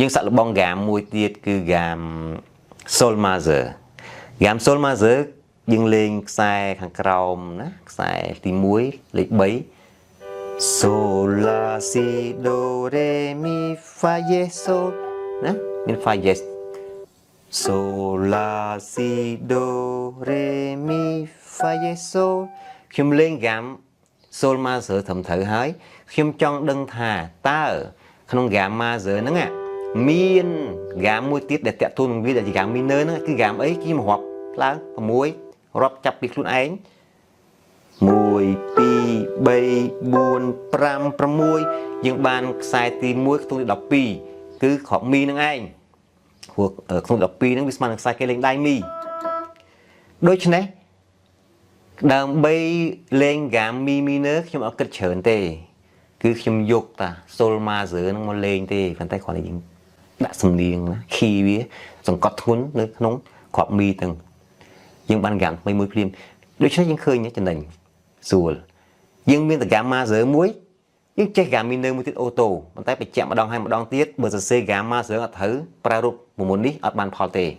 យើងសាក់លបង gamme មួយទៀតគឺ gamme sol majeur។ Gamme sol majeur យើងលេងខ្សែខាងក្រោមណាខ្សែទី1លេខ3 sol la si do re mi fa dièse sol ណាមាន fa dièse sol la si do re mi fa dièse sol។ ខ្ញុំលេង gamme sol majeur ត្រឹមត្រូវហើយខ្ញុំចង់ដឹងថាតើក្នុង gamme majeur ហ្នឹងមាន gamme មួយទៀតដែលតាក់ទងនឹងវាដែលជា gamme mineur ហ្នឹងគឺ gamme អី?ខ្ញុំរាប់ឡើង6រាប់ចាប់ពីខ្លួនឯង1 2 3 4 5 6យើងបានខ្សែទី1ខ្ទង់ទី12គឺគ្រាប់មីនឹងឯងព្រោះខ្ទង់12ហ្នឹងវាស្មើនឹងខ្សែគេលេងដៃមី។ដូច្នេះដើម្បីលេង gamme mi mineur ខ្ញុំអត់គិតច្រើនទេ គឺខ្ញុំយកតា sol majeur ហ្នឹងមកលេងទេប៉ុន្តែគ្រាន់តែយើងដាក់សំនៀងណា key វាសង្កត់ធ្ងន់នៅក្នុងគ្រាប់មីទាំងយើងបាន gamme ថ្មីមួយភ្លាមដូច្នេះយើងឃើញចំណេញស្រួលយើងមានតែ gamme majeur មួយយើងចេះ gamme mineur មួយទៀត auto។ ប៉ុន្តែបញ្ជាក់ម្ដងហើយម្ដងទៀតបើសរសេរ gamme majeur អត់ត្រូវប្រើរូបមុននេះអត់បានផលទេ។